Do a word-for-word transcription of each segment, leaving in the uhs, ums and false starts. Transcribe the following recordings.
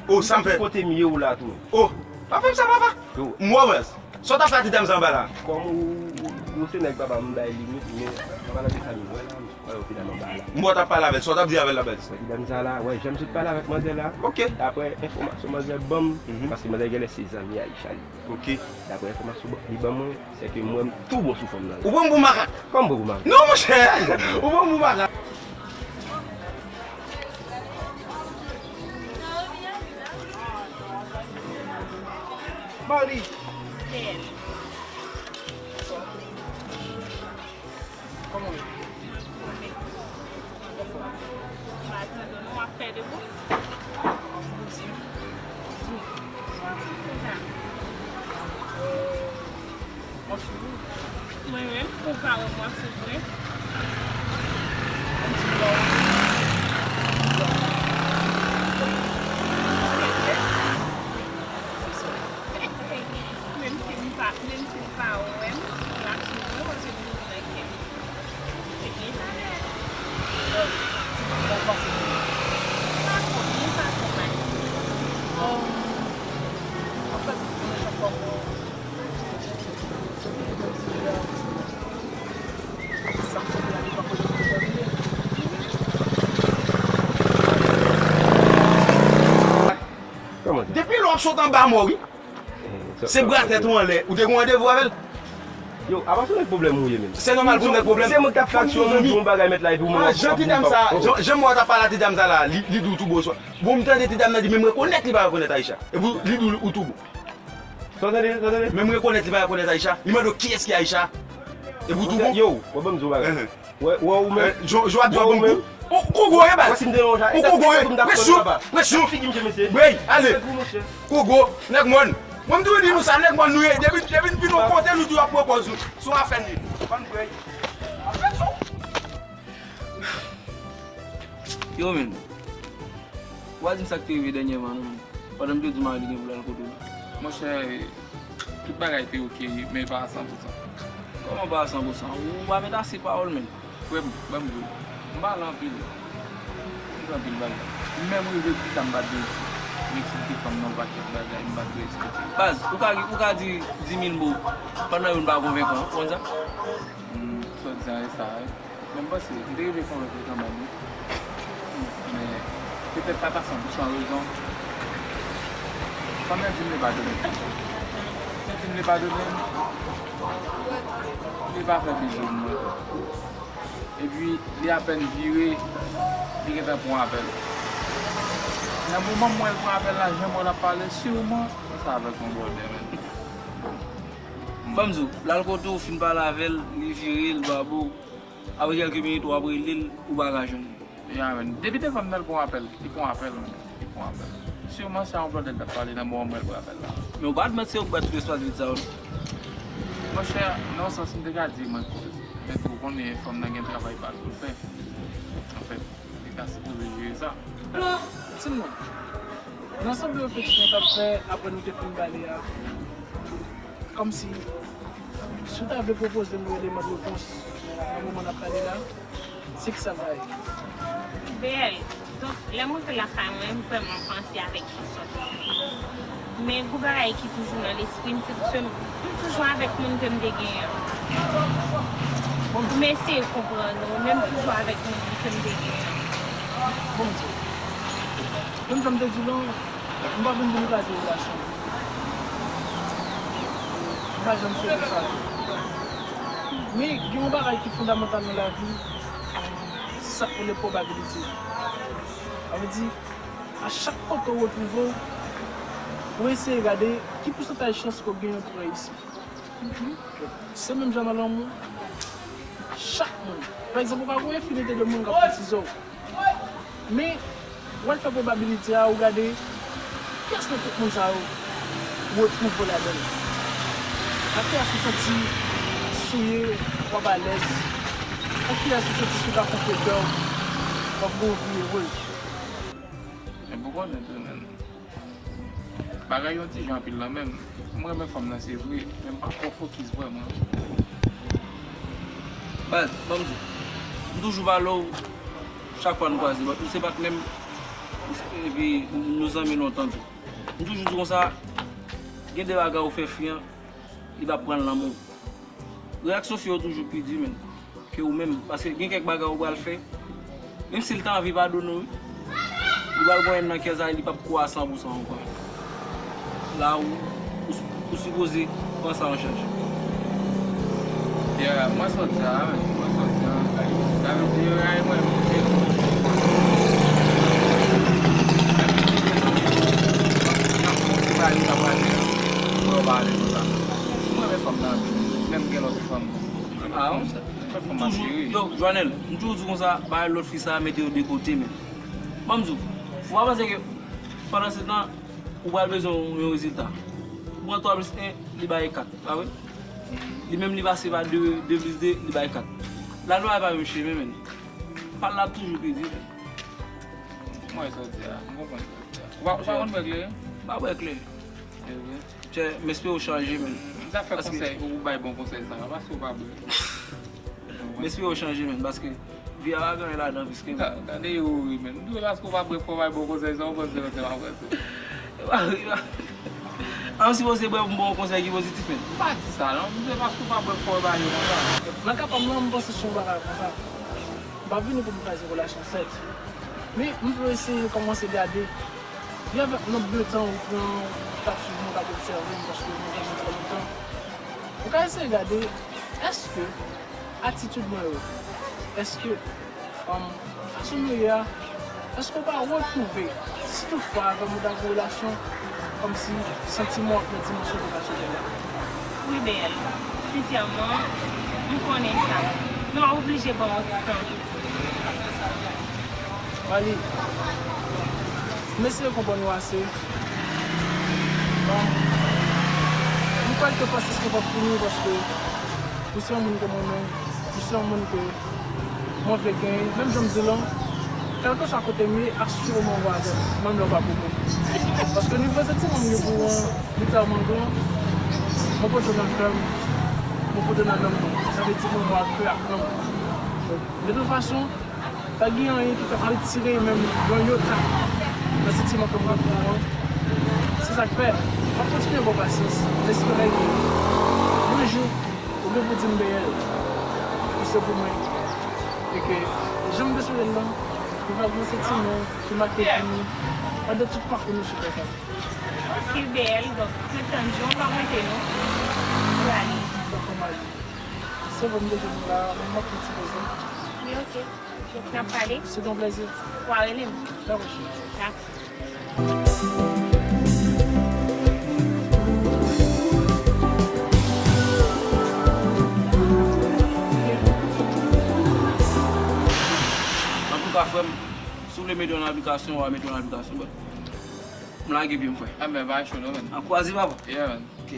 Oh, sa m fè. Kote m ye w la tou. Oh, pa fè m sa, papa. Yo. M wè w, baz. Sa w t ap fè a ti dam sa anba la? Kòm ou, ou, ou se nèg papa m, bay limit, men papa nan de fanmi mwen la, m wè yon ti dam anba la. M wè w t ap pale avè l, sa w t ap di avè l la, baz? Ti dam sa la, wè, jan m sot pale avèk manzè la. Ok. Daprè enfòmasyon manzè ban m, paske manzè genlè se zanmi Aisha li. Ok. Daprè enfòmasyon li ban mwen, se ke m wè m tou bon sou fanm nan. Ou pran m pou makak? Kòm m pran pou makak? Non, monchè! Ou pran m pou makak? Mari. Kòman w ye? Anfòm. Anfòm, di m. Di m. Mwen menm, ou pa wè m, w ap sou mwen. Mwen di w la. Se sa. Menm si m pa, menm si m pa wè m, l ap sou mwen, paske m toujou nan kè m. Se byen sa. Bon, ti moun nan pase byen. Pa twò byen, pa twò mal. Bon, anfèt, mwen chak fwa mwen Depi lè w ap sot anba mò, wi. Se bra tèt ou anlè. Ou te gen randevou avè l? Yo, apa se yon nèg pwoblèm ou ye menm? Se nòmal pou nèg pwoblèm. Se mwen k t ap fè aksyon, mwen di yon bagay mèt la epi ou mete yon pwoblèm. Jan ti dam sa, jan, jan mwen t ap pale a ti dam sa la, li, li di w tou bon swa. Bon, m tande ti dam nan di, men m rekonèt li pa rekonèt Aisha. Epi li di w ou tou bon. Sa w tande, sa w tande? Men m rekonèt li pa rekonèt Aisha. Li mande w kiyès ki Aisha. Epi w tou bon. Yo, w ap ban m di yon bagay. Wè, wè ou menm. Jan w ap di w ap ban m kou. Ou, ou gwo, e baz. Ou gwo, e. Presyon, presyon. Figi m, mesye. Brey, ale. Ou gwo, nèg mòn. Mwen m toujou di nou sa, nèg mòn nou ye. Depi, depi n vin yon kote, nou di w ap pran pòz nou. Se yon afè n ye. Bann brey. Yo, menm. Ou pa di m sa k te rive dènyèman, non, menm. Pandan m te di w mari li gen pou l al kote l. Monchè, tout bagay te oke, men pa a san pou san. Kòman pa a san pou san? Ou pa mèt ase pawòl, menm. Frè m, ban m di w, m pale anpil. M di anpil bagay. M menm rive di sa m pa t vle di. M eksplike fanm nan yon pakèt bagay m pa t vle eksplike. Baz, ou ka, ou ka di di mil mo, pandan youn pa konvenkan, ou konn sa? Hmm, sa w di a, e sa, wi. Men m panse, m te rive konvenk li kanmenm, wi. Men, petèt pa ta san pou san rezon. Fanm nan di m li padone m. Li di m li padone m. Li pa fè bizou mwen. Epi, li apèn vire, li gentan pran apèl. Nan moman m wè l pran apèl la, jan mwen ap pale, siman, sa avèk yon bwòdè, menm. Ban m di w, l al kote w, fin pale avè l, li vire, l pa bo. Apre kèlke minit, w ap rele l, ou pa ka jwenn li. Ya, men. Depi te fanm nan, l pran apèl. Li pran apèl, men. Li pran apèl. Siman, se a yon blòdè l t ap pale nan moman mwen l pran apèl la. Men ou pa admèt se ou k bat tout espas vid sa yo, non? Monchè, nan yon sans, m te ka di mwen koz. Men tou, ou konnen fanm nan gen travay pa l pou l fè. Anfèt, li ta sipoze jere sa. Alò, di m non. Nan sanble refleksyon w t ap fè apre nou te fin pale a, kòmsi, si w ta vle pwopoze m yon eleman de repons nan moman n ap pale la, se kisa l ta ye? Bèl. Donk, lè m rive lakay mwen, m vrèman panse avèk ki sòt. Men, gwo bagay ki toujou nan lespri m, se paske m toujou avèk moun ke m te genyen an. M eseye konprann ou, men m toujou avèk moun ke m te genyen an. Bon, m di w. Menm jan m te di w lan, m pa vin pou m kraze relasyon. M pa janm swete sa. Men gen yon bagay ki fondamantal nan lavi, se sa k rele pwobabilite. Sa vle di, a chak kote w retwouve w, ou eseye gade ki pousantaj chans ke w genyen pou reyisi. Se menm jan nan lanmou. Chak moun. Pa egzanp, ou ka gen yon enfinite de moun k ap koutize w. Men, w al fè pwobabilite a, ou gade kiyès nan tout moun sa yo ou retwouve w ladan l. Ak kiyès ou santi si w ye, w ap alèz. Ak kiyès ou santi si w ta konfye kè w, w ap gen yon vi erez. Men pou konnen tou, menm. Bagay yo ti jan anpil nan men m. M renmen fanm nan, se vre, men m pa twò fokis vrèman. Baz, ban m di w, m toujou pale w, chak fwa n kwaze, but ou se patnè m, Epi nou zanmi lontan tou. M toujou di konsa, gen de bagay ou fè fi an, li p ap pran l nan men w. Reyaksyon fi yo toujou pi di, menn, ke ou menm. Paske gen kèk bagay ou pral fè, menm si l ta anvi padone w, wi, li pral gen nan kè sa, li p ap kwè a san pou san ankò. La, ou, ou, ou sipoze pran sa an chaj. Yeah, mwen sòti a, mwen sòti a. Sa vle di, yo rayi mwen, mwen renmen fanm nan, menm gen lòt fanm. Ah, toujou, yo, Joanel, m toujou di konsa, bagay lòt fi sa a mete yo de kote, men. Ban m di w, ou pa panse ke pandan se tan, ou pral bezwen yon rezilta. Ou pran twa plis en, li ba e kat, pa vre? Li menm li pase pa de, de plis de, li ba e kat. Lalwa pa menm chemen, men. Pal la ap toujou pi di. Mwen sa w di a, m konprann sa w di a. Ou pa, ou pa konn bwè kleren? M pa bwè kleren. E vre? Chè, m espere w chanje, men. M ta fè konsèy, ou bay bon konsèy sa, paske ou pa bwè. M espere w chanje, men, paske vi a pa gen anyen ladan, piske. Gade yo ri, men. M di w paske ou pa bwè, fò w bay bon konsèy sa, ou panse se konsèy m ap ranse. E pa ri, pa. A, m sipoze bwè pou m ba w konsèy ki pozitif, men. M pa di sa, non. M di w paske ou pa bwè, fò w bay yo konsa. Nan ka pa m, non, m panse se yon bagay konsa. M pa vini pou m kraze relasyon, sèt. Men, m vle eseye kòmanse gade. Gen avèk nonb de tan ou pran, ou t ap swiv mwen, ou t ap obsève m, paske nou zanmi trè lontan. Ou ka eseye gade, èske atitid mwen yo, èske, um, fason nou ye a, èske w pa retwouve, si toutfwa avè m ou t ap gen relasyon, kòmsi santiman w ap nan dimansyon vokasyon la? Wi, Bèl. Sensèman, m konnen sa. Nou pa oblije ban yon tan. Mali, m eseye konprann ou ase. Bon, m kwè ke pasyans mwen p ap fini paske ou se yon moun ke m renmen, ou se yon moun ke mwen vle genyen. Menm jan m di w lan, kèlkeswa kote m ye, asire w mwen wè avè m, menm lè w pa pou mwen. Paske nivo santiman m gen pou ou an, li tèlman gran, mwen pote w nan kè m, mwen pote w nan nanm mwen. Sa vle di mwen wè ak kè ak nanm. De tout fason, pa gen anyen ki ka altire menm yon yota nan santiman ke m gen pou ou an. Se sa k fè, m ap kontinye ba w pasyans, m espere ke yon jou, ou gen pou di m, Bèl, ou se pou mwen. E ke jan m te sonje l lan, nou va gen yon santiman ki make vi nou pandan tout pakou nou sou tè sa. Ok, Bèl, donk, mwen tann jou, m pa monte non. Mwen ale. Dakò, Mali. Se bon, m bezwen nou la, men m ap pran ti poze. Wi, ok. N ap pale. Se yon plezi. W a rele m. Dakò, cheri. Dakò. Antouka, frè m, si w vle mete w nan aplikasyon, w a mete w nan aplikasyon, bro. M lage pye m, frè. Enben, bay cho non, man. An kwaze, papa. Yeah, man. Ok.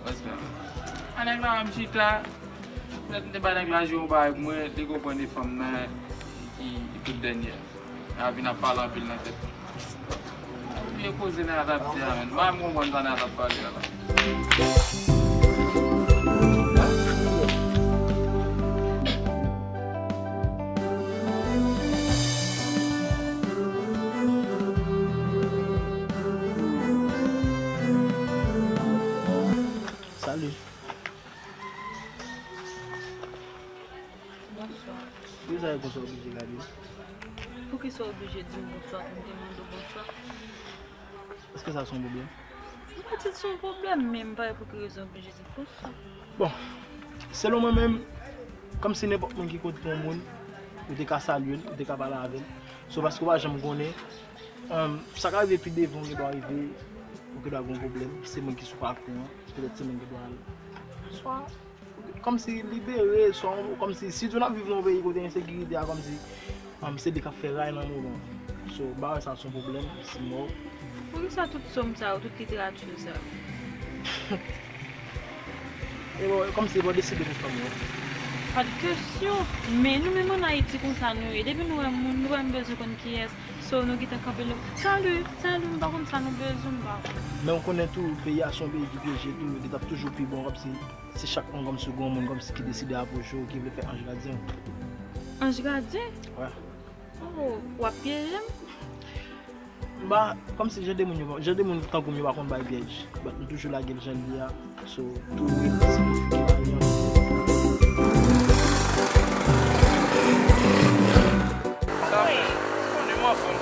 Respè. A nèg la, m chita. Lè m te ba nèg la je yon bagay pou mwen, li konprann e fanm nan ki, ki tout dènyè. A vin ap pale anpil nan tèt. Vye koze nèg la t ap di a, man. M pa menm konprann sa nèg la t ap pale a la. Salut. Bonswa. Poukisa w konsa oblije gade m? Poukisa w oblije di m bonswa pou m te mande w bonswa? Èske sa se yon pwoblèm? M pa di l se yon pwoblèm, men m pa wè pou ki rezon w oblije di m bonswa. Bon, selon mwen menm, kòmsi nenpòt moun ki kontre yon moun, ou te ka salye l, ou te ka pale avè l. So, paske w pa janm konnen, um, sa ka rive pi devan, ou gendwa rive, ou gendwa gen yon pwoblèm, se moun ki sou pakou an, petèt se moun gendwa al. Swa Kòmsi libere, swa, kòmsi, sitou n ap viv nan yon peyi kote ensekirite a, kòmsi, um, se li k ap fè ray nan moman. So, m pa wè sa se yon pwoblèm, si mò. Poukisa tout sòm sa yo, tout literati sa yo? E bon, kòmsi, bon, deside pou fanmi an. Pa de kesyon, men nou menm ann Ayiti konsa nou ye. Depi nou wè moun, nou pa menm bezwen konn kiyès. So, nou gentan kanpe lòk. Salut, salut, m pa konn sa nou bezwen, m pa konn. Men w konnen tou, peyi a se yon peyi ki pyeje tou, li t ap toujou pi bon, kòmsi Si chak moun kòmsi granmoun kòmsi ki deside apwoche w, ki vle fè anj gadyen w. Anj gadyen? Wi. Oh, w ap pyeje m? M pa, kòmsi jan de moun yo, jan de moun tankou m yo pa konn bay pyèj. But m toujou lage l jan l ye a. So, tou wi, si nou fini pa li anpil. Sa, konnen m anfòm.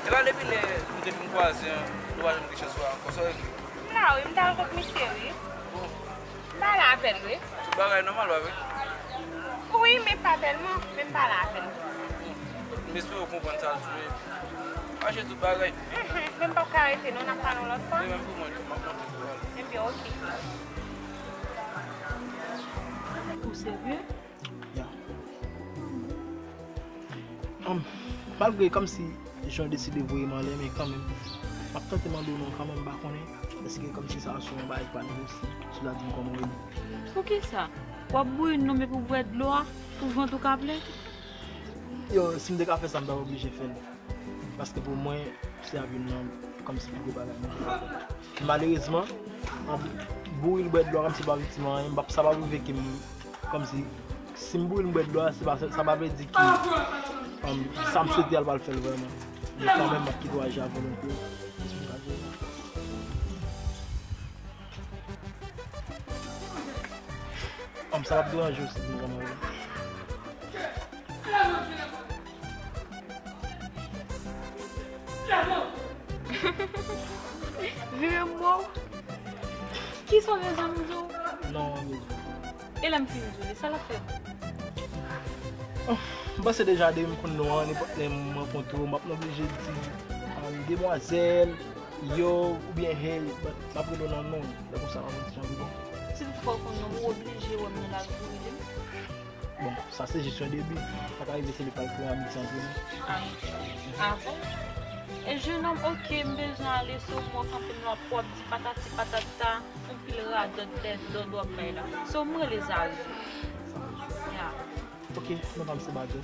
E la depi lè nou te fin kwaze an, nou pa janm gen chans wè ankò. Sa w vle di? M la wi, m t al kot misye wi. M pale avè l wi. Tout bagay nòmal, pa vre? Wi, men pa tèlman, men m pale avè l. M espere w konprann sa l di w. Mache tout bagay. Mhm, men m p ap ka rete non, n ap pale yon lòt fwa. Li menm pou mwen tou, m ap monte pou al. Ebyen, oke. Ou serye? Ya. Ann, malgre kòmsi jan w deside voye m anlè, men kanmenm, m ap tante mande w non kanmenm, m pa konnen. Èske kòmsi sa a se yon bagay k pa negosyab? Si w ta di m kòman w ye. Poukisa? W ap bouyi non men pou bwè dlo a, pou vant ou ka plen? Yo, si m te ka fè sa, m ta oblije fè l. Paske pou mwen, se ap youn nan kòmsi pi gwo bagay mwen te ka fè. Malerezman, an bouyi l bwè dlo a kòmsi pa viktim anyen, m p ap, sa p ap rive ke m, kòmsi, si m bouyi l m bwè dlo a, se pa, sa pa vle di ke, um, sa m swete a l pral fè l vrèman. Men kanmenm, m ap kite w aji a volonte w. Se sa m ka di w. Um, sa p ap deranje w si m vrèman vle. Vire m bò w. Kisa w bezwen m di w? Non, ann. E lè m fin di w li, sa l ap fè? Oh, m panse deja depi m konn non an, nenpòt lè m rankontre w, m ap oblije di, um, demwazèl, yo, oubyen hey, but m ap rele w nan non, lè konsa m ap di jan m bon. Si toutfwa w konn non m, ou oblije wè m nan lari pou w rele m? Bon, sa se jis yon debi. Sa ka rive se li k pral kreye amitye ant nou. Ah, ah bon? E jenòm, oke, m bezwen ale, so m wè w kanpe nan lari pou w ap di patati patata, yon pil radòt, dèdòd w ap bay la. So m rele Zazou. Ya. Oke, non pa m se Bajo.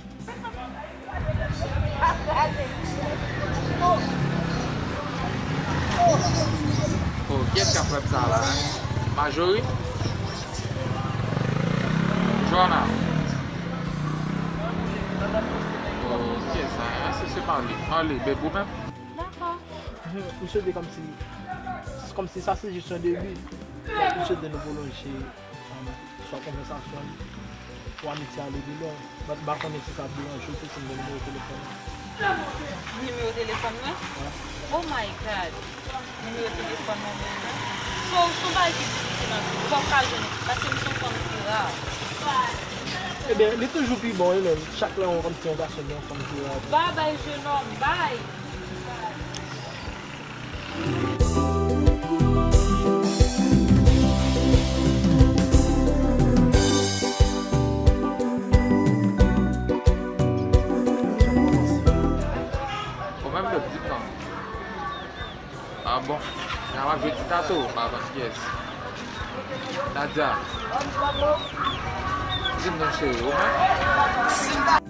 Oh, kiyès k ap fè m sa la, hein? Majori? Joana? Oh, kiyès sa, hein? Se, se Marley. Marley, beb ou menm? Dakò. M swete kòmsi, kòmsi sa se jis yon debi. M swete nou pwolonje, um, swa konvèsasyon pou amitye ale pi lwen. But m pa konnen si sa ap deranje w tou si m gen nimewo telefòn ou. Nimewo telefòn mwen? Wi. Oh my God! Nimewo telefòn mwen menm? So, se yon bagay ki difisil anpil. Ou p ap ka jwenn li, paske m se yon fanm ki ra. Ebyen, li toujou pi bon, wi, men chak lè yon fanm se yon gason, gen yon fanm ki ra tou. Babay, jenòm, bay! Ou menm yo di tan. Ah bon. N a jwe ti tato, m pa konn kiyès. Nadia. Di m non cheri, ou menm?